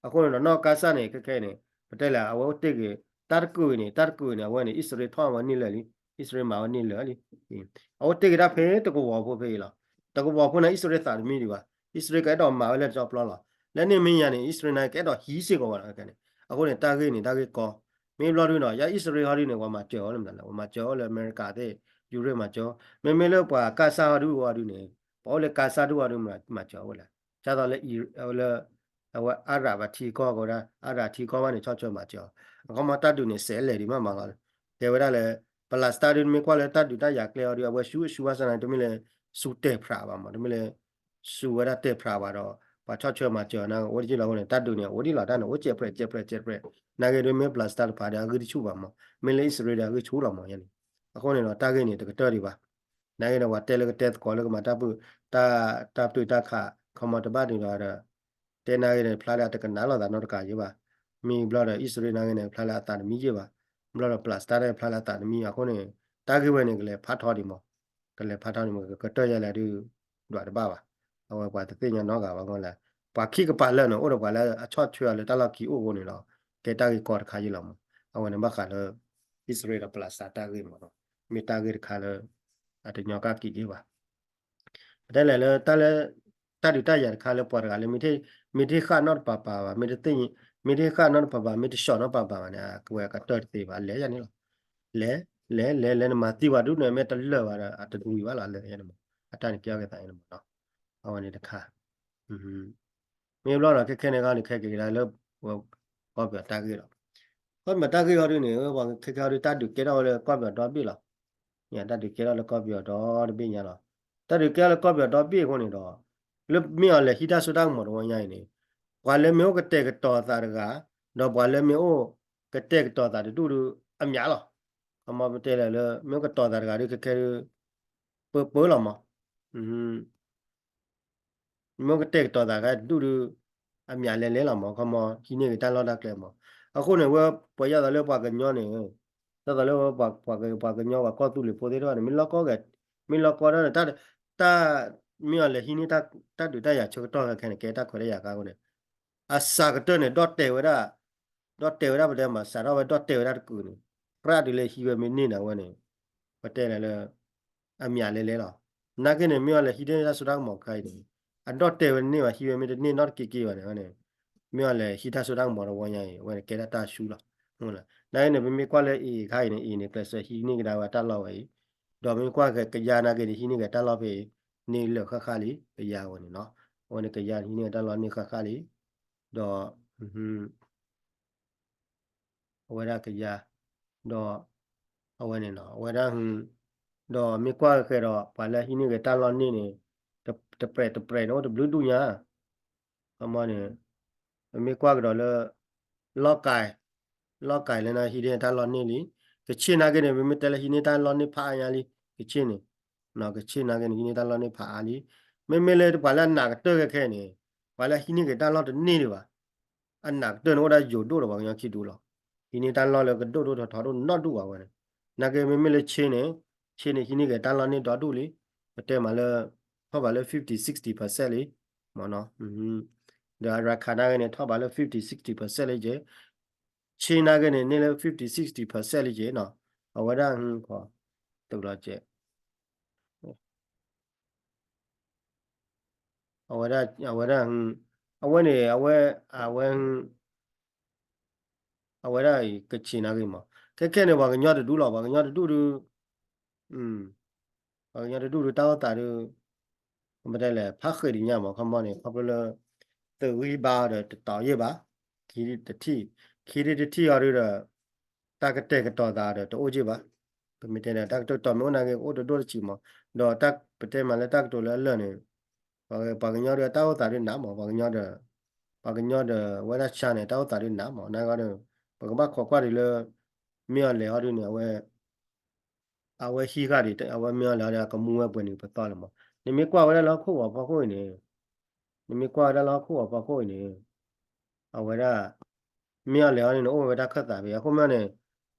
အဃိန့ၣ်ဒီး နီၢ်ကါစၢ်န့ၣ် ခဲခဲအံၤန့ၣ် ပတဲလဲၣ် အဝဲအိၣ်တ့ၢ်က့ၤ တၢ်တကုာ်အံၤန့ၣ် တၢ်တကုာ်အံၤန့ၣ် အဝဲန့ၣ် အံၣ်စရ့လးထီၣ်ဝဲန့ၢ်လၢာ်လံ အံၣ်စရ့လးမၤဝဲန့ၢ်လၢာ်လံ အအိၣ်တ့ၢ်က့ၤတၢ်ဖဲတကဝီၤဖိဖဲအံၤလီၤ. တကဝီၤဖိန့ၣ် အံၣ်စရ့လးသးတမံဒံးဘၣ်. အံၣ်စရ့လးကအဲၣ်ဒိးမၤဝဲလၢတကီၢ်ပျီလီၤ. လၢန့ၣ်မ့ၢ်ညါန့ၣ် အံၣ်စရ့လးန့ၣ် ကအဲၣ်ဒိးဟံးစ့ၢ်ကီးဝဲလီၤန့ၣ်. အဃိန့ၣ် တၢ်ဂ့ၢ်န့ၣ် တၢ်ဂ့ၢ်ကီ မ့ၢ်ဘျီဒုန့ၣ် ယအံၣ်စရ့လးဟီဒုန့ၣ် ပှၤမၤစၢၤအီၤလၢမနုၤလဲၣ်, ပှၤမၤစၢၤအီၤလၢအမဲရကၤသ့ၣ်, ယူရ့ၣ်မၤစၢၤအီၤ, မ့မ့ၢ်လၢပှၤကါစၢ်ဟီဒုအီၤဒုန့ၣ် ပှၤအိၣ်လၢကါစၢ်ဒုအီၤဒုမၤစၢၤအီၤဝဲလဲၣ်. ဒ်သိးလၢ လၢ အဝဲအါရၣ်ဘၣ်ထံကီၢ်ကဝဲဒၣ် အါရၣ်ထံကီၢ်ဘၣ်န့ၣ် ဆီၣ်ထွဲမၤစၢၤအီၤ, အခီမီတၢ်ဒုးန့ၣ် စဲးလဲၣ်ဒံးမးမးလီၤ. တဲဝဲဒၣ်လၢ ပလးစတၢ်ဒုမ့ၢ်ကွၢ်လၢတၢ်ဒုးတၢ်ယၤကျဲအီၤဒု အဝဲဆူဆူဘၣ်ဆၣ်န့ၣ် တမ့ၢ်လၢ ဆူတဲာ်ဖြးဘၣ်မး တမ့ၢ်လၢ ဆူဝဲဒၣ်တဲာ်ဖြးဘၣ်ဒီး ပှၤဆီၣ်ထွဲမၤစၢၤအီၤန့ၣ် အိၣ်တက့ၢ်လီၤအဃိန့ၣ် တၢ်ဒုးန့ၣ် အိၣ်ဒံးလီၤ တၢ်န့ၣ် အိၣ်စဲးပြဲးစဲးပြဲးစဲးပြဲး, နာ်က့ဒုမ့ၢ်ပလးစတၢ်တဖၣ်ဒီး အဂံၢ်တဆူၣ်ဘၣ်မး, မ့ၢ်လၢအံၣ်စရ့လးဒီး အဂံၢ်ဆူၣ်လီၤမးန့ၣ်. အဃိန့ၣ်ဒီး တၢ်ဂ့ၢ်န့ၣ် တကတၢၢ်ဒံးဘၣ်. နာ်က့ဒီး ပှၤတဲလၢကတဲသကိးလၢကမၤတၢ်ပၢၢ် တၢ် တၢ်ပတုာ်တၢ်ခး ခီမီတဘၣ်ဒံးဒီး တဲနာ်က့န့ၣ် ဖျါလၢအတကနၣ်လိာ်သးနီတကးယ့ၢ်ဘၣ်. မ့ၢ်ဘျီဒီး အံၣ်စရ့လးနာ်က့န့ၣ် ဖျါလၢအသးတမံယ့ၢ်ဘၣ်. ဘျီဒီး ပလးစတၢ်န့ၣ် ဖျါလၢအသးတမံဘၣ်အဃိန့ၣ် တၢ်ဂ့ၢ်ဝဲန့ၣ် ကလဲၤဖးထီဒံးမး, ကလဲၤဖးထီဒံးမး ကကတၢၢ်ယဲလဲၣ်ဒု ဒွးတဘၣ်ဘၣ်. အဝဲပှၤတသ့ၣ်ညါနီတဂၤဘၣ်အဃိလဲၣ်, ပှၤခံကပၤလၢာ်န့ၣ် အိၣ်ဒီးပှၤလၢအဆီၣ်ထွဲအီၤလၢတၢ်လီၢ်ခံအိၣ်အဃိန့ၣ်ဒီး ကဲတၢ်ဂ့ၢ်ကီတခါယ့ၢ်လီၤမး. အဝဲန့ၣ်ဘၣ်ဃးလၢ အံၣ်စရ့လးဒီးပလးစတၢ်တၢ်ဂ့ၢ်မး, မ့ၢ်တၢ်ဂ့ၢ်တခါလၢ အတညီကၣ်က့ၤက့ၤဘၣ်. ပတဲလဲၣ်လၢတၢ်လၢ တၢ်ဒုးတၢ်ယၤတခါလၢပှၤတဂၤလၢ မ့ၢ်တဟ့ၣ်ဃာ်နီတပၤပၤဘၣ်, မ့ၢ်တသ့ၣ်ညါ, မ့ၢ်တဟ့ၣ်ဃာ်နီတပၤပၤ မ့ၢ်တဆှီၣ်နီတပၤပၤဘၣ်န့ၣ် အဝဲအကတၢၢ်တသ့ဘၣ်, အလဲၤယၤန့ၣ်လီၤ. လဲၤ လဲၤ လဲၤ လဲၤ နမၤသံပှၤဒုးန့ၣ် မ့ၢ်တလၢာ်ဘၣ်ဒီး အတဒုးဘၣ်လီၤ အလဲၤယၤန့ၣ်မး, အတၢ်န့ၣ်ကဲထီၣ်က့ၤသးန့ၣ်မးနီၤ. အဝဲန့ၣ်တခါ မ့ၢ်ဘျီဒီး ခဲခဲန့ၣ်ဂီၢ်န့ၣ် ခဲက့ၤကဒါလၢ ကီၢ်ပယီၤတၢ်ဂ့ၢ်လီၤ. ကီၢ်ပယီၤတၢ်ဂ့ၢ်ဟီဒုန့ၣ် ပှၤခဲခဲဟီဒု တၢ်ဒုးကဲထီၣ်ဝဲလၢကီၢ်ပယီၤဒီဘ့ၣ်လီၤ. တၢ်ဒုးကဲထီၣ်လၢကီၢ်ပယီၤဒီတဘ့ၣ်ညါလီၤ. တၢ်ဒုးကဲထီၣ်လၢကီၢ်ပယီၤဒီဘ့ၣ်အဃိန့ၣ်ဒီး လၢမ့ၢ်အီၤလဲၤဟံးတၢ်စိတၢ်ကမီၤတဝီညါအံၤန့ၣ် ပှၤလၢမ့ၢ်အိၣ်ကတဲာ်ကတီၤသးတဂၤ ဒီးပှၤလၢမ့ၢ်အိၣ်ကတဲာ်ကတီၤသးတဒူၣ်ဒု အမျးလီၤ. ခီမီပတဲလဲၣ်လၢ မ့ၢ်အိၣ်ကတီၤသးတဂၤဒု ခဲခဲဒု ပၢပၢလီၤမး မ့ၢ်ကတဲာ်ကတီၤသးတဂၤတဒူၣ်ဒု အမျးလဲၤလဲၤလီၤမး, ခီမီ ဟံးန့ၢ်က့ၤတၢ်လီၢ်တၢ်ကျဲမး. အဃိန့ၣ် ဝဲပှၤယၢ်သးလၢပှၤကညီန့ၣ် ဒ်သိးလၢ ပှၤကညီပှၤကီၢ်သူလ့ၤဖိသ့ၣ်တဖၣ်န့ၣ် မ့ၢ်လီၢ်ကီၢ်ဂၤ မ့ၢ်လီၢ်ကီၢ်ဒၣ်န့ၣ် တၢ် မ့ၢ်အီၤလဲၤဟံးန့ၢ်တၢ်ဒုးတၢ်ယၤဆၢကတီၢ်ခဲခဲန့ၣ် ကဲတၢ်ခွဲးတၢ်ယာ်ခါအဃိန့ၣ် အစှၤကတၢၢ်န့ၣ် ဒီၣ်တဲာ်ဝဲဒၣ် ဒီၣ်တဲာ်ဝဲဒၣ်ပတဲမး စးထီၣ်ဝဲဒီၣ်တဲာ်ဝဲဒၣ်တကုာ်န့ၣ် ပြၢ်တုၤလၢဟံးဝဲမ့ၢ်န့ၢ်န့ၣ် အဝဲန့ၣ် ပတဲလဲၣ်လၢ အမျးလဲၤလဲၤလီၤ. နာ်က့န့ၣ် မ့ၢ်အီၤလဲၤဟံးန့ၢ်တၢ်စိတၢ်ကမီၤတခါအံၤန့ၣ် အဒီၣ်တဲာ်ဝဲတန့ၢ်ဘၣ် ဟံးဝဲမ့ၢ်တန့ၢ်နီတက့ၤက့ၤဘၣ်န့ၣ် အဝဲန့ၣ် မ့ၢ်အီၤလဲၤဟံးတၢ်စိတၢ်ကမီၤတဝီညါအံၤ အဝဲန့ၣ်ကဲဒၣ်တၢ်ဆူလီၤ. နာ်က့န့ၣ် ပမ့ၢ်ကွၢ်လၢအံၤခါအံၤန့ၣ် အံၤန့ၣ် ကျဲးစၢးဟံးန့ၢ်ကဒါဝဲတၢ်လီၢ်ဝဲအံၤ ဒီးမ့ၢ်ကွၢ်ကယၤနာ်က့န့ၣ် ဟံးန့ၢ်က့ၤတၢ်လီၢ်ဖဲအံၤ န့ၢ်လၢာ်ဃၣ်ဃၣ်လံ ကယၤဝဲန့ၣ်နီၤ. အဝဲန့ၣ်ကယၤဟံးန့ၢ်က့ၤတၢ်လီၢ်န့ၢ်ဃၣ်ဃၣ်လံ ဒီး အဝဲဒၣ်ကယၤ ဒီး အဝဲန့ၣ်နီၤ အဝဲဒၣ် ဒီးမ့ၢ်ကွၢ်က့ၤဒီး ပှၤလၢဟံးန့ၢ်က့ၤတၢ်လီၢ်န့ၢ်န့ၣ် တပြဲးတပြဲးန့ၣ် အိၣ်တဘျုးဒူၣ်ညါ ခီမီန့ၣ် ပမ့ၢ်ကွၢ်ကဒီးလၢ လီၢ်ကၢ် လီၢ်ကၢ်လၢနဟံးန့ၢ်တၢ်လီၢ်န့ၢ်လံ. ကဆ့ၣ်နာ်က့န့ၣ် ပမ့ၢ်တဲလၢဟံးန့ၢ်တၢ်လီၢ်န့ၢ်ဖးအါညါလံ ကဆ့ၣ်န့ၣ် ကဆ့ၣ်နာ်က့န့ၣ် ဟံးန့ၢ်တၢ်လီၢ်န့ၢ်ဖးအါလံ. မ့မ့ၢ်လၢပှၤလၢအနးကတၢၢ်ခဲခဲန့ၣ် ပှၤလၢဟံးန့ၢ်က့ၤတၢ်လီၢ်တန့ၢ်ဒံးဘၣ် အနးကတၢၢ်န့ၣ်အိၣ်ဒၣ်ယိၤဒိၣ်ဒီးပှၤကညီခံဒူၣ်လီၤ. ဟံးန့ၢ်တၢ်လီၢ်လၢကဒိၣ်ဒိၣ်ထီထီဒိၣ်နီၢ်ဒူၣ်ဘၣ်ဝဲန့ၣ်. နာ်က့မ့မ့ၢ်လၢဆ့ၣ်န့ၣ် ဆ့န့ၣ်ဟံးန့ၢ်က့ၤတၢ်လီၢ်န့ၢ်ဒီဒူၣ်လံ, ပတဲမးလၢ ထီၣ်ဘးလၢ fifty sixty percent လံ, မ့ၢ်နီၤ, ဒီးအရခးနာ်က့န့ၣ် ထီၣ်ဘးလၢ fifty sixty percent လံက့ၤ, ဆ့နာ်က့န့ၣ် န့ၢ်လၢ fifty sixty percent လံက့ၤနီၤ, အဝဲဒၣ် တလီၤကဲး အဝဲဒၣ် အဝဲဒၣ် အဝဲန့ၣ် အဝဲ အဝဲ အဝဲဒၣ်အံၤ ကဆ့ၣ်နာ်က့မး, ခဲခဲန့ၣ် ပှၤကညီတဒူၣ်လီၤ, ပှၤကညီတဒူၣ်ဒုး ပှၤကညီတဒူၣ်ဒုး တၢ်အိၣ်သးဒုး မ့ၢ်တဲလဲၣ် ဖးဃ့ၢ်တညါမး, ခီမီန့ၣ် ခီဖျိလၢ သုးဂံၢ်ဘါအီၤဒီးတတီၤယဲၢ်ဘၣ်, ခံတထံၣ်, ခံတထံၣ်အီၤဒုးဒီး တၢ်ကတဲာ်ကတီၤသးဒီးတအိၣ်က့ၢ်ဘၣ်, ပမ့ၢ်တဲန့ၣ် တၢ်ကတဲာ်ကတီၤမ့ၢ်အိၣ်နာ်က့ အိၣ်တဒိၣ်တဆံးမး, ဒီးတၢ်ပတဲမးလၢတၢ်ကတိၤလၢအလၢာ်န့ၣ် ပှၤကညီဒီးတၢ်အိၣ်သးဒုးနးမး, ပှၤကညီဒီး ပှၤကညီဒီးဝဲဒၣ်ဆါန့ၣ် တၢ်အိၣ်သးဒုးနးမး, နာ်က့ဒီး ပကဘၣ်ခိးကွၢ်ဒ်လၢ မ့ၢ်အီၤလဲၤဟီဒုးန့ၣ် အဝဲ အဝဲဟံးဃာ်ဒံး အဝဲမ့ၢ်အီၤလဲၤဟီဒုး အကမူဝဲပှဲၤနံၤပသီလၢမး, နမ့ၢ်ကွၢ်ဝဲဒၣ်လၢဟီၣ်ခိၣ်ဂီၤဖီခိၣ်အံၤန့ၣ် နမ့ၢ်ကွၢ်ဝဲဒၣ်လၢဟီၣ်ခိၣ်ဂီၤဖီခိၣ်အံၤန့ၣ် အဝဲဒၣ် မ့ၢ်အီၤလဲၤဟီဒုးန့ၣ် အိၣ်ဝဲဒၣ်ခၢၣ်သးဖဲ အဃိမ့ၢ်န့ၣ်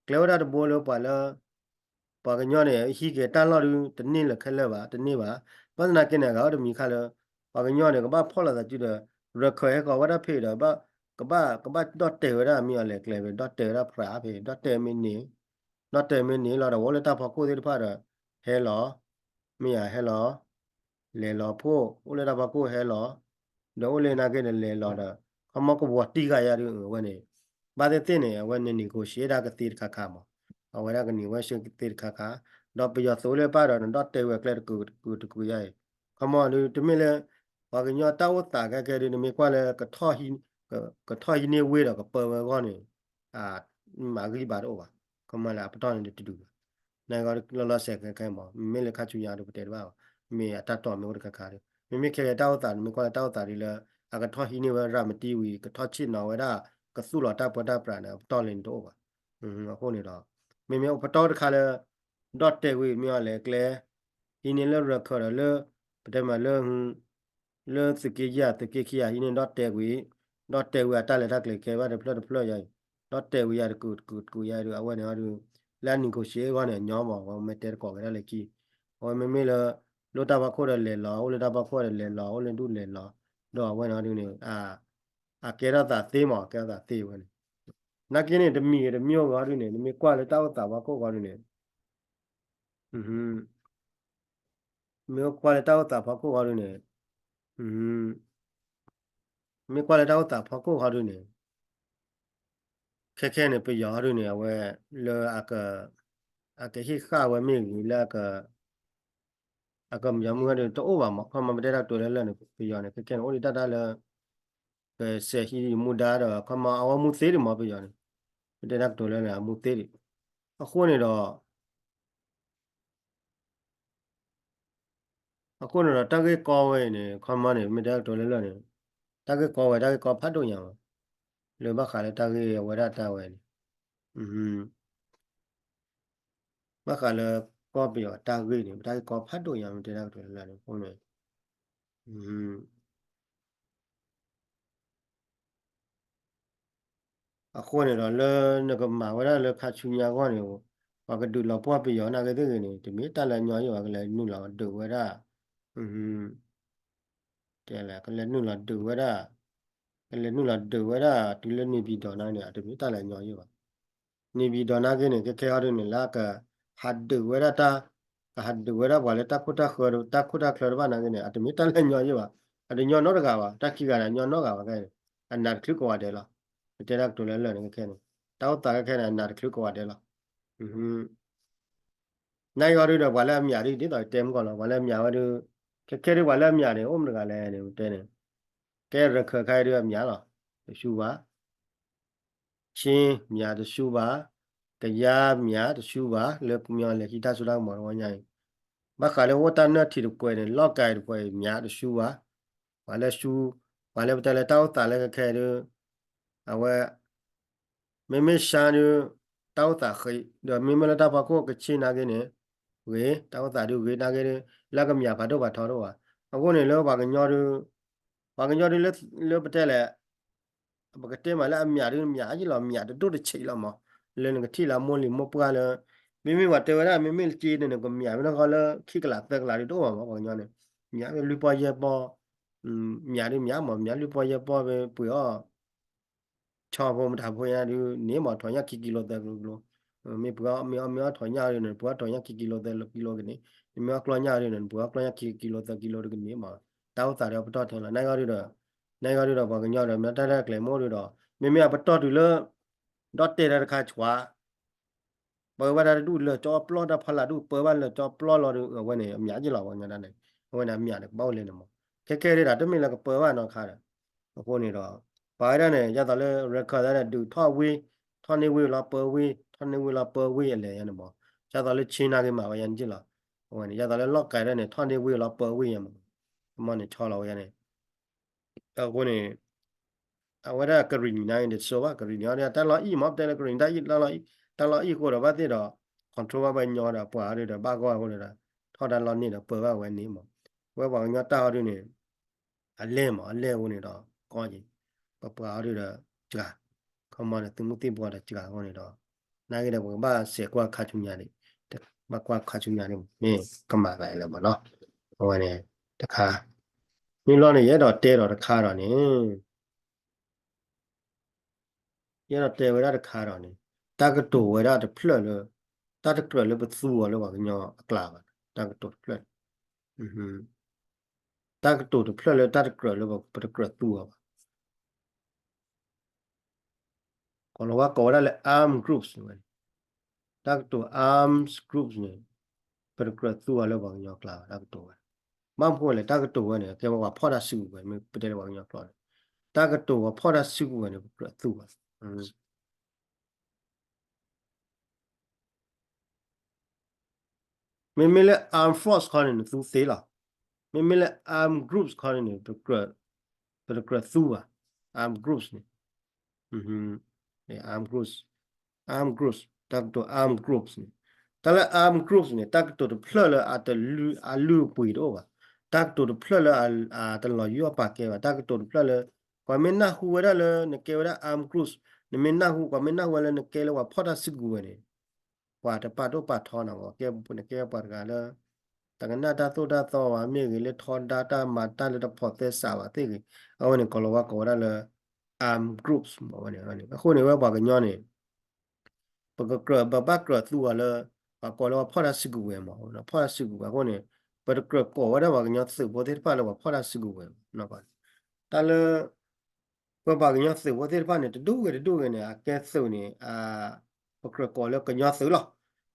ကျဲဝဲဒၣ်တဘိလၢပှၤလၢ ပှၤကညီန့ၣ် ဟံးက့ၤတၢ်လီၢ်ဒုး တန့ၢ်လၢခဲလၢာ်ဘၣ်, တန့ၢ်ဘၣ်, ဘၣ်ဆၣ်သနာ်က့န့ၣ် အဂၤအိၣ်တမံၤခါလၢ ပှၤကညီန့ၣ် ကဘၣ်ဖီၣ်လိာ်သးစုဒီး ရခၢၣ်ဟဲဃီၤဝဲဒၣ်ဖဲဒီး ကဘၣ် ကဘၣ်ဒီၣ်တဲာ်ဝဲဒၣ်မ့ၢ်အီၤလဲၤကျဲဖဲ ဒီၣ်တဲာ်ဝဲဒၣ်ဖြးဖဲ ဒီၣ်တဲာ်မ့ၢ်န့ၣ် ဒီၣ်တဲာ်မ့ၢ်န့ၣ်လီၤဒီး အိၣ်လၢတၢ်ဖီခိၣ်သ့ၣ်တဖၣ်ဒီး ဟဲလီၤ မ့ၢ်ယၤဟဲလီၤ လဲၤလီၤဖှိၣ် အိၣ်လၢတၢ်ဖီခိၣ်ဟဲလီၤ ဒီးအိၣ်လၢနာ်က့ဒီးလဲၤလီၤဒီး ခီမီကဝီၤတံၢ်ဃာ်ယၤဒုး အဝဲန့ၣ် ဘၣ်သ့ၣ်သ့ၣ်န့ၣ် အဝဲန့ၣ် negotiate ဒၣ်ကသ့တခါခါမး အဝဲဒၣ်ကန့ၢ်ဝဲစ့ၢ်ကသ့တခါခါ ဒီးပယီၤသုးလၢပၢ်ဒီးနဒီၣ်တဲာ်ဝဲကျဲတကုာ်တကုာ်တကုာ်ယါအံၤ ခီမီဒုးတမ့ၢ်လၢ ပှၤကညီတၢ်အိၣ်သးခဲကဲဒုး နမ့ၢ်ကွၢ်လၢ ကထီၣ်ဟံးန့ၢ်ဝ့ၢ်ဒီးကပၢဝဲအဂီၢ်န့ၣ် မၤဂံၢ်ဘါတအိၣ်ဘၣ် ခီမီလၢအပတီၢ်န့ၣ်တဒုးဘၣ် နဂီၢ်လီၤစဲးခဲခဲမး မ့မ့ၢ်လၢခါဆူညါဒုးပတဲတဘၣ်ဘၣ် မ့ၢ်အတၢ်တီၢ်မ့ၢ်အိၣ်တခါခါဒုး မ့မ့ၢ်ခဲကဲတၢ်အိၣ်သး နမ့ၢ်ကွၢ်လၢတၢ်အိၣ်သးဒ်လၢ အကထီၣ်ဟံးန့ၢ်ဝဲရၤမတံဝံၤ ကထီၣ်ဆ့ၣ်နီၤဝဲဒၣ် ကသူၣ်လီၤတၢ်ပၢတၢ်ပြးန့ၣ် အပတီၢ်လၢန့ၣ်တအိၣ်ဘၣ် အဃိန့ၣ်ဒီး မ့မ့ၢ်အိၣ်ပတီၢ်တခါလၢ ဒီၣ်တဲာ်ဝံၤမ့ၢ်အီၤလဲၤကျဲ ဟံးန့ၢ်လၢရခၢၣ်ဒီးလၢ ပတဲမးလၢ လၢသုးက့ယဲၢ်သုးက့ခံဂၤဟံးန့ၢ်ဒီၣ်တဲာ်ဝံၤ ဒီၣ်တဲာ်ဝံၤအတၢ်လဲၤတၢ်ကျဲၤကဲဘၣ်တဖျၢၣ်တဖျၢၣ်ယါအံၤ ဒီၣ်တဲာ်ဝံၤယၤတကုာ်တကုာ်တကုာ်ယါအံၤဒုး အဝဲန့ၣ်ဟီဒုး လၢအ negotiate အဂီၢ်န့ၣ် အညီမး ပမ့ၢ်တဲတကိးက့ၤတၢ်လၢခံ အဝဲမ့မ့ၢ်လၢ လၢတၢ်ဖီခိၣ်ဒီးလဲၤလီၤ အိၣ်လၢတၢ်ဖီခိၣ်ဒီးလဲၤလီၤ အိၣ်လၢဒူၣ်လဲၤလီၤ ဒီးအဝဲန့ၣ်ဟီဒုးန့ၣ် အကဲထီၣ်သးသ့မး ကဲထီၣ်သးသ့ဝဲန့ၣ် နာ်က့န့ၣ် တမံၤဂ့ၤတမံၤဂ့ၤဟီဒုးန့ၣ် နမ့ၢ်ကွၢ်လၢတၢ်အိၣ်သးဖီခိၣ်ဂီၤဒုးန့ၣ် မ့ၢ်ကွၢ်လၢတၢ်အိၣ်သးဖီခိၣ်ဂီၤဒုးန့ၣ် မ့ၢ်ကွၢ်လၢတၢ်အိၣ်သးဖီခိၣ်ဂီၤဒုးန့ၣ် ခဲခဲန့ၣ် ပယီၤဟီဒုးန့ၣ် အဝဲ လၢ အကဟ့ၣ်ဃာ်ဝဲမ့ၢ်ဂ့ၤလၢ အကမၤမုၢ်ဟီဒုးတအိၣ်ဘၣ်မး ခီမီပတဲတၢ်ကတိၤလၢလၢာ်န့ၣ် ပယီၤန့ၣ် ခဲခဲန့ၣ် အိၣ်ဒံးတၢ်တၢ်လၢ ကစဲးဟံးမူဒါဒီး ခီမီအဝဲမူသ့ဒံးမး ပယီၤန့ၣ် ပတဲတၢ်ကတိၤလၢလၢာ်အမူသ့ဒံး အဃိန့ၣ်ဒီး အဃိန့ၣ်ဒီး တၢ်ဂ့ၢ်ကီဝဲအံၤန့ၣ် ခီမီန့ၣ် မ့ၢ်တဲတၢ်ကတိၤလၢလၢာ်န့ၣ် တၢ်ဂ့ၢ်ကီဝဲ တၢ်ဂ့ၢ်ကီဖးဒိၣ်ညါမး လၢဘၣ်ဃးလၢတၢ်ဂ့ၢ်အဝဲဒၣ်တၢ်ဝဲန့ၣ် ဘၣ်ဃးလၢကီၢ်ပယီၤတၢ်ဂ့ၢ်န့ၣ် တၢ်ဂ့ၢ်ကီဖးဒိၣ်ညါ မ့ၢ်တဲတၢ်ကတိၤလၢလၢာ်န့ၣ် အဃိန့ၣ် အဃိန့ၣ်ဒီး လၢနကမၤဝဲဒၣ်လၢခါဆူညါအဂီၢ်န့ၣ် ပှၤကဒုးလီၤပှီၢ်ပယီၤနာ်က့သ့ၣ်ဂ့ၤန့ၣ် တမ့ၢ်တၢ်လၢအညီယဲၢ်ဘၣ် ကလဲၤနုာ်လီၤဒုးဝဲဒၣ် တဲလဲၣ် ကလဲၤနုာ်လီၤဒုးဝဲဒၣ် ကလဲၤနုာ်လီၤဒုးဝဲဒၣ် တုၤလၢနံၤဘံၣ်ဒီးနာ်က့န့ၣ် အတမ့ၢ်တၢ်လၢအညီယဲၢ်ဘၣ်. နံၤဘံၣ်ဒီးနာ်က့န့ၣ် ခဲခဲအံၤဒုးန့ၣ် လၢအကဟးဒုးဝဲဒၣ်တၢ် ကဟးဒုးဝဲဒၣ်ပှၤလၢတၢ်ခိၣ်တၢ်ဃၢ တၢ်ခိၣ်တၢ်ချၢတဖၣ်နာ်က့န့ၣ် အတမ့ၢ်တၢ်လၢအညီယဲၢ်ဘၣ်. အတညီနီတဂၤဘၣ် တၢ်ခံဂၤန့ၣ် အညီနီတဂၤဘၣ်ခဲန့ၣ် အနးတချုးကိးဂၤဒဲးလီၤ. ပတဲတၢ်ကတိၤလၢလၢာ်န့ၣ် ခဲခဲန့ၣ် တၢ်အိၣ်သးခဲခဲန့ၣ် အနးတချုးကိးဂၤဒဲးလီၤ. နာ်က့အံၤဒုးဒီး ပှၤလၢအမၠးဒုး ဒ်သိးယတဲမုၢ်ကီၢ်လီၤ ပှၤလၢအမၠးဝဲဒုး ခဲခဲဒုးပှၤလၢအမၠးန့ၣ် အိၣ်မတဂၤလဲၣ်န့ၣ် တဲန့ၣ် ကဲရခၢၣ်ခါအံၤဒုးအမၠးလီၤ တဆူဘၣ် ခ့ၣ်မၠးတဆူဘၣ် ကယါမၠးတဆူဘၣ် လၢမ့ၢ်အီၤလဲၤဟံးတၢ်စိတၢ်ကမီၤတဝီညါအံၤ ဘၣ်ဃးလၢအိၣ်တၢ်နၢၣ်ထံးတကွဲးန့ၣ် လီၢ်ကၤတကွဲးအံၤမၠးတဆူဘၣ် ပှၤလၢဆူ ပှၤလၢပတဲလၢတၢ်အိၣ်သးလၢခဲခဲဒုး အဝဲ မ့မ့ၢ်ဆါဒုး တၢ်အိၣ်သးဃ့ ဒီးမ့မ့ၢ်လၢတၢ်ဖီခိၣ်ကဆ့ၣ်နာ်က့န့ၣ် ဂ့ၤ တၢ်အိၣ်သးဒုးဂ့ၤနာ်က့ဒုး လၢကမၠးဖးဒိၣ်ဖးထီတအိၣ်ဘၣ်. အဃိန့ၣ်လၢပှၤကညီဒုး ပှၤကညီဒုးလၢပတဲလဲၣ် ပကတဲမးလၢအမၠးဒုးမၠးအယံၤလီၤ မၠးတဒိၣ်တဆံးလီၤမး လၢနကထံၣ်လၢမိၢ်လံၤမိၢ်ပှၢ်လၢ မ့မ့ၢ်ပှၤတဲဝဲဒၣ် မ့မ့ၢ်လၢက့န့ၣ်န့ၣ် ကမျးဖဲန့ၣ်ဃီလၢခံကလးသၢကလးဒုးတအိၣ်ဘၣ်မး ပှၤကညီန့ၣ် မျးဖဲလွံၢ်ပီၢ်ယဲၢ်ပီၢ်, မျးဒုးမျးမး မျးလွံၢ်ပီၢ်ယဲၢ်ပီၢ်ဖဲပှ့ၤအီၣ် ဆီဖိမတၤဖိညါဒုးန့ၣ်မး ထိးညၣ်ခံကံလိသၢကံလိ, မ့ၢ်ပှ့ၤအီၣ်မ့ၢ်အီၣ်မ့ၢ်အီၣ်ထိးညၣ်ဒုးန့ၣ် ပှ့ၤအီၣ်ထိးညၣ်ခံကံလိသၢကံလိကန့ၣ်, မ့ၢ်အီၣ်ကျီၢ်ညၣ်ဒုးန့ၣ် ပှ့ၤအီၣ်ကျီၢ်ညၣ်ခံကံလိသၢကံလိတကန့ၣ်မး, တၢ်အိၣ်သးဒီးပတီၢ်ထဲလီၤ နဂီၢ်ဒုးဒီး, နဂီၢ်ဒုးဒီးပှၤကညီဒီး မ့ၢ်တၢ်ရဲၣ်ကျဲၤမိၢ်ဒုးဒီး မ့မ့ၢ်အပတီၢ်တုၤလၢ ဒီးတဲတၢ်တခါဆှး ပဝဲဘၣ်တၢ်တဒူၣ်လၢကၠီပျီတၢ်ဖီလာ်ဒူၣ် ပၢဘၣ်လၢကၠီပျီလီၤဒီး အဝဲန့ၣ် အမျးက့လီၤ ပှၤကညီဒၣ်န့ၣ်, အဝဲန့ၣ် အမျးန့ၣ် ကဘၣ်အိၣ်လဲၣ်န့ၣ်မး, ခဲခဲဒၣ်တမ့ၢ်လၢကပၢဘၣ်နီတခါဒီး, အဃိန့ၣ်ဒီး ပှၤဝဲဒၣ်န့ၣ် ယသးလၢ record ဒၣ်န့ၣ် ဒုးထီၣ်ဝ့, ထီၣ်န့ၢ်ဝ့လီၤပၢဝ့, ထီၣ်န့ၢ်ဝ့လီၤပၢဝ့အလဲၤယါန့ၣ်မး, ယသးလၢ China က့ၤမၤဝဲယါန့ၣ်က့လီၤ, အဝဲန့ၣ် ယသးလၢလီၢ်ကၤဒၣ်န့ၣ် ထီၣ်န့ၢ်ဝ့လီၤပၢဝ့ယါမး, မ့ၢ်န့ၣ်ဆီလီၤဝဲယါန့ၣ် အဃိန့ၣ် အဝဲဒၣ်ကရံၣ်နံၤန့ၣ် တဆိဘၣ် ကရံၣ်နံၤအီၤဒ် တၢ်လီၢ်အံၣ်မ့ၢ် ပတဲလၢကရံၣ်နံၤ တၢ်လီၢ်အံၣ် တၢ်လီၢ်အံၣ်ဃိဒီးဘၣ်သ့ၣ်ဒီး control ဘၣ်ပှၤကညီဒီး ပှၤအီၤဒုးဒီး ဘၣ်ဂီၢ်အဃိန့ၣ်ဒီး ထီၣ်တၢ်လီၢ်န့ၣ်ဒီး ပၢဘၣ်ဝဲန့ၣ်မး, ဝဲပှၤကညီတၢ်အီၤဒုးန့ၣ် အလဲၢ်မး အလဲၢ်အဃိန့ၣ်ဒီး ကီက့ၤ ပပှၤအီၤဒုးဒီး စှၤ ခီမီဒီး သုးမုၢ်သံၣ်ဘိဒီးစှၤအဃိန့ၣ်ဒီး နာ်က့ဒီး ပကဘၣ်စဲးကွၢ်ခါဆူညါန့ၣ် ဘၣ်ကွၢ်ခါဆူညါန့ၣ် မ့ၢ်ကမၤသးလဲၣ်မးနီၤ, အဝဲန့ၣ် တခါ မ့ၢ်လီၤန့ၣ် ယအဲၣ်ဒိးတဲဒီးတခါဒီးန့ၣ် ယအဲၣ်ဒိးတဲဝဲဒၣ်တခါဒီးန့ၣ် တၢ်ကတိၤဝဲဒၣ်တဖျၢၣ်လၢ တၢ်တကြၢးလၢပသူအီၤလၢပှၤကညီအကျါဘၣ်, တၢ်ကတိၤတဖျၢၣ်န့ၣ် တၢ်ကတိၤတဖျၢၣ်လၢတၢ်တကြၢးလၢပတကြၢးသူအီၤဘၣ်. ကီၤလၤဝါကိးဝဲဒၣ်လၢ armed groups န့ၣ်ဝဲန့ၣ်, တၢ်ကတိၤ armed groups န့ၣ် ပတကြၢးသူအီၤလၢပှၤကညီကျါဘၣ် တၢ်ကတိၤဝဲ, ဘၣ်မနုၤလဲၣ် တၢ်ကတိၤဝဲန့ၣ် ကဲဝဲပှၤဖီၣ်တၢ်စုကဝဲၤ မ့ၢ်ပတဲလၢပှၤကညီကျိာ်န့ၣ်, တၢ်ကတိၤပှၤဖီၣ်တၢ်စုကဝဲၤန့ၣ် ပကြၢးသူဘၣ်. မ့မ့ၢ်လၢ armed force ခီန့ၣ် နသူသ့လီၤ. မ့မ့ၢ်လၢ armed groups ခီန့ၣ်န့ၣ် ပတကြၢးသူဘၣ်. armed groups န့ၣ် armed groups, armed groups တၢ်ကတိၤ armed groups န့ၣ်, တၢ်လၢ armed groups န့ၣ် တၢ်ကတိၤတဖျၢၣ်လၢအလုၢ်အပှ့ၤတအိၣ်ဘၣ်. တၢ်ကတိၤတဖျၢၣ်လၢအတလီၤယီၢ်ပာ်ကဲဘၣ်. တၢ်ကတိၤတဖျၢၣ်လၢ ပှၤမ့ၢ်နၢ်ဟူဝဲဒၣ်လၢနကဲဝဲဒၣ် armed groups, နမ့ၢ်နၢ်ဟူ ပှၤမ့ၢ်နၢ်ဟူဝဲလၢနကဲလၢပှၤဖီၣ်တၢ်စုကဝဲၤန့ၣ် ပှၤတပာ်ဒိၣ်ပာ်ထီနၤ နကဲပှၤတဂၤလၢ တကနၣ်တၢ်သိၣ်တၢ်သီဘၣ်မ့ၢ်ဂ့ၤ လၢထီဒါတၢ်မၤတၢ်လၢတဖိးသဲစးဘၣ်သ့ၣ်ဂ့ၤ, အဝဲန့ၣ် ကီၤလၤဝါကိးဝဲဒၣ်လၢ armed groups မ့ၢ်ဝဲန့ၣ်, အဃိန့ၣ်ဝဲပှၤကညီန့ၣ် ပကကြၢးပဘၣ်ကြၢးသူအီၤလၢ ပှၤကိးလၢပှၤဖီၣ်တၢ်စုကဝဲၤမ့ၢ် ဖီၣ်တၢ်စုကဝဲၤအဃိန့ၣ် ပတကြၢးကိးဝဲဒၣ်ပှၤကညီသုးဖိသ့ၣ်တဖၣ်လၢပှၤဖီၣ်တၢ်စုကဝဲၤဘၣ်. တၢ်လၢ ပပှၤကညီသုးဖိသ့ၣ်တဖၣ်န့ၣ် တဒူၣ်ဂ့ၤတဒူၣ်ဂ့ၤန့ၣ် အကဲသုးန့ၣ် ပကြၢးကိးလၢကညီသုးလီၤ.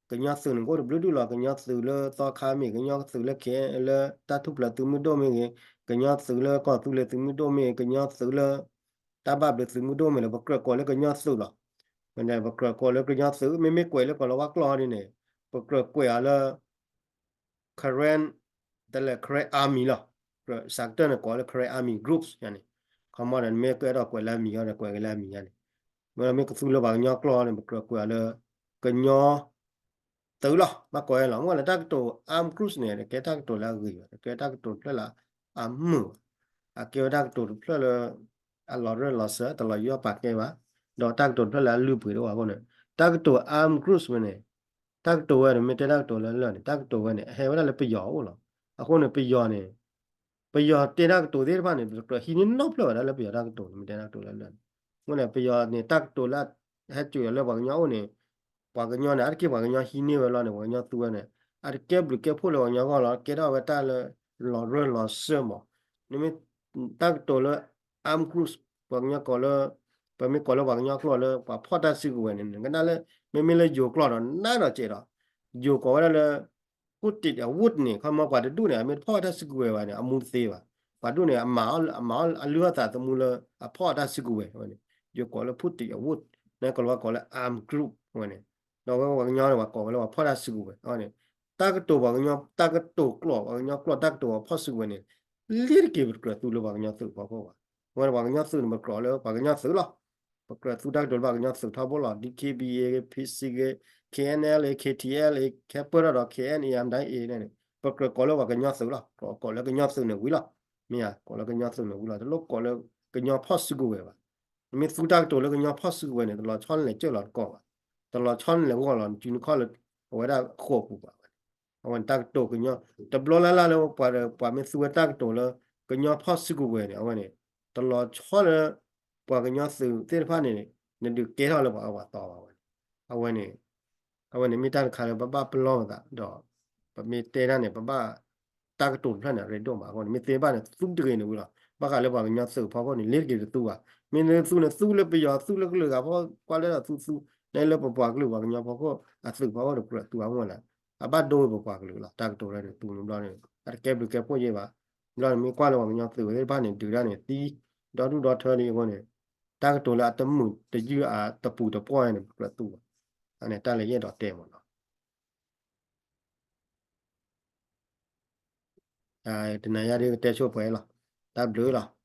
ကညီသုးန့ၣ် ကအိၣ်တဘျုးဒူၣ်လီၤ. ကညီသုးလၢသီခါမ့ၢ်ဂ့ၤ, ကညီသုးလၢ K လၢတၢ်ထူၣ်ဖျဲးသုးမုၢ်ဒိၣ်မ့ၢ်ဂ့ၤ, ကညီသုးလၢကီၢ်သူလ့ၤသုးမုၢ်ဒိၣ်မ့ၢ်ဂ့ၤ, ကညီသုးလၢ တၢ်ဘၣ်ဘျုးသုးမုၢ်ဒိၣ်မ့ၢ်ဂ့ၤန့ၣ် ပကြၢးကိးလၢကညီသုးလီၤ. ပကြၢးကိးလၢကညီသုး မ့မ့ၢ်ကွဲးလၢကီၤလၤဝါကျိာ်ဒ်န့ၣ် ပကြၢးကွဲးအီၤလၢ Karen, တလဲ Karen Army လီၤ. စးကတၢၢ်န့ၣ် ကိးလၢ Karen Army Groups ယါန့ၣ်, ခီမီဒီး နမ့ၢ်ကအဲၣ်ဒိးကွဲးလၢအမံၤအီၤဒီး ကွဲးက့ၤလၢအမံၤယါန့ၣ်, မ့ၢ်လီၤမ့ၢ်ကသူလၢပှၤကညီကျိာ်န့ၣ် ပကြၢးကွဲးအီၤလၢ ကညီသုးလီၤ. ဘၣ်ကိးဝဲလီၤ. မ့ၢ်လၢတၢ်ကတိၤ Armed Groups န့ၣ် တကဲတၢ်ကတိၤလၢအဂ့ၤဘၣ်, တကဲတၢ်ကတိၤတဖျၢၣ်လၢအမုာ်ဘၣ်, အကဲဝဲတၢ်ကတိၤတဖျၢၣ်လၢ အလီၤရၢၢ်လီၤစၢၤ တလီၤယီၢ်ပာ်ကဲဘၣ်, ဒီးတၢ်ကတိၤတဖျၢၣ်လၢအလုၢ်အပှ့ၤတအိၣ်ဘၣ်အဃိန့ၣ် တၢ်ကတိၤ Armed Groups ဝဲန့ၣ် တၢ်ကတိၤဝဲန့ၣ် မ့ၢ်တဲတၢ်ကတိၤလၢလၢာ်န့ၣ် တၢ်ကတိၤဝဲန့ၣ် အဟဲဝဲဒၣ်လၢပယီၤအအိၣ်လီၤ. အဃိန့ၣ် ပယီၤန့ၣ် ပယီၤတဲတၢ်ကတိၤသ့ၣ်တဖၣ်န့ၣ် ပကြၢးဟံးန့ၢ်နီတဖျၢၣ်ဘၣ်ဒၣ်လၢပယီၤတၢ်ကတိၤန့ၣ် မ့ၢ်တဲတၢ်ကတိၤလၢလၢာ်န့ၣ်, အဃိန့ၣ် ပယီၤန့ၣ် တၢ်ကတိၤလၢ ဟဲစိာ်အီၤလၢပှၤကညီအိၣ်န့ၣ် ပှၤကညီန့ၣ် အါတက့ၢ်ပှၤကညီဟံးန့ၢ်ဝဲလီၤန့ၣ် ပှၤကညီသူဝဲန့ၣ် အတကဲဘျုးကဲဖှိၣ်လၢပှၤကညီအဂီၢ်လီၤ. ကဲထီၣ်ဝဲတၢ်လၢ လီၤရၢၢ်လီၤစၢၤမး. နမ့ၢ်တၢ်ကတိၤလၢ Armed Groups ပှၤကညီကိးလၢ ပမ့ၢ်ကိးလၢပှၤကညီကျိာ်လၢ ပှၤဖီၣ်တၢ်စုကဝဲၤန့ၣ် နကနၣ်လၢ မ့မ့ၢ်လၢယိၤကျိာ်ဒီး နါဒီးစဲးဒီး ယိၤကိးဝဲဒၣ်လၢ put it a wood န့ၣ် ခီမီပှၤတဒူၣ်န့ၣ် အမ့ၢ်တဖီၣ်တၢ်စုကဝဲၤဘၣ်န့ၣ် အမူသ့ဘၣ်. ပှၤဒူၣ်န့ၣ် အမၤအီၤ အမၤအီၤ အလုၢ်အသးသမူလၢ အဖီၣ်တၢ်စုကဝဲၤဝဲန့ၣ် ယိၤကိးလၢ put it a wood န့ၣ် ကီၤလၤဝါကိးလၢ armed group ဝဲန့ၣ်, ဒီးဝဲပှၤကညီန့ၣ် ပှၤကိးဝဲလၢပှၤဖီၣ်တၢ်စုကဝဲၤန့ၣ်, တၢ်ကတိၤပှၤကညီ တၢ်ကတိၤကျိာ် ပှၤကညီကျိာ် တၢ်ကတိၤပှၤဖီၣ်စုကဝဲၤန့ၣ် လံတက့ၤပတကြၢးသူလၢပှၤကညီသုးဖီခိၣ်ဘၣ်. ဝဲပှၤကညီသုးန့ၣ် ပကြၢးလၢပှၤကညီသုးလီၤ. ပကြၢးသူတၢ်ကတိၤလၢပှၤကညီသုးထီဘိလီၤ. D K B A ဂ့ၤ P C ဂ့ၤ K N L A K T L A ခဲပၢၢ်ထီၣ်ဒီး K N A မတၤ A န့ၣ် ပကြၢးကိးလၢပှၤကညီသုးလီၤ. ကိးလၢကညီသုးန့ၣ်ဝံၤလီၤ. မ့ၢ်ဧါ, ကိးလၢကညီသုးန့ၣ်ဝံၤလီၤ. တလိၣ်ကိးလၢကညီဖီၣ်စုကဝဲၤဘၣ်. နမ့ၢ်သူတၢ်ကတိၤလၢကညီဖီၣ်စုကဝဲၤန့ၣ် တလီၤဆီနလဲၤကၢၢ်လီၤတကီၢ်ဘၣ်. တလီၤဆီနလဲၤဂီၢ်လီၤ နစုနခီၣ်လၢ အဝဲဒၣ်ဃိာ်ပူၤဘၣ်ဝဲန့ၣ်, အဝဲန့ၣ်တၢ်ကတိၤကညီ တဘျီလၢ်လၢ်လၢပှၤ ပှၤမ့ၢ်သူဝဲတၢ်ကတိၤလၢ ကညီဖီၣ်စုကဝဲၤန့ၣ် အဝဲန့ၣ် တလီၤဆီလၢ ပှၤကညီသုးသ့ၣ်တဖၣ်န့ၣ် နဒုးကဲထီၣ်လၢပှၤအၢပှၤသီဘၣ်ဝဲန့ၣ်, အဝဲန့ၣ် အဝဲန့ၣ်မ့ၢ်တၢ်တခါလၢပဘၣ်ပလီၢ်ပသးဒီး ပမ့ၢ်တဲတၢ်န့ၣ် ပဘၣ် တၢ်ကတိၤတဖျၢၣ်န့ၣ် အရ့ဒိၣ်မးအဃိန့ၣ် မ့ၢ်သ့ဘၣ်န့ၣ် သူတဂ့ၤန့ၣ်ဝံၤလီၤ. ဘၣ်ဃးလၢပှၤကညီသုးဖီခိၣ်န့ၣ် လ့ၤတက့ၤတသူဘၣ်. မ့ၢ်လၢသူန့ၣ် သူလၢပယီၤ သူလၢကလုာ်ဂၤဖီခိၣ် ကွၢ်လၢဒီးသူသူ, နလၢပပှၤကလုာ်ပှၤကညီဖီခိၣ်အသုးဖီခိၣ်တကြၢးသူအဂီၢ်လၢ အဘၣ်ဒိဝဲပပှၤကလုာ်လီၤ. တၢ်ကတိၤလၢန့ၣ် သူန့ၣ်ဘျီန့ၣ် အတကဲဘျုးကဲဖှိၣ်ယဲဘၣ်. ဘျီန့ၣ်မ့ၢ်ကွၢ်လၢပှၤကညီသုးဝဲသ့ၣ်တဖၣ်န့ၣ် ဒုးတၢ်န့ၣ် သံ ဒီဒူၣ်ဒီထၢလံအဃိန့ၣ် တၢ်ကတိၤလၢအတမုာ်တယုၢ်အတပူၤတပှီၢ်န့ၣ် ပကြၢးသူဘၣ်. အန့ၣ်တၢ်လၢယအဲၣ်ဒိးတဲမးနီၤ. တနၤညါဒ်ကတဲဆိပှဲၤလီၤ. တၢ်ဘျုးလီၤ.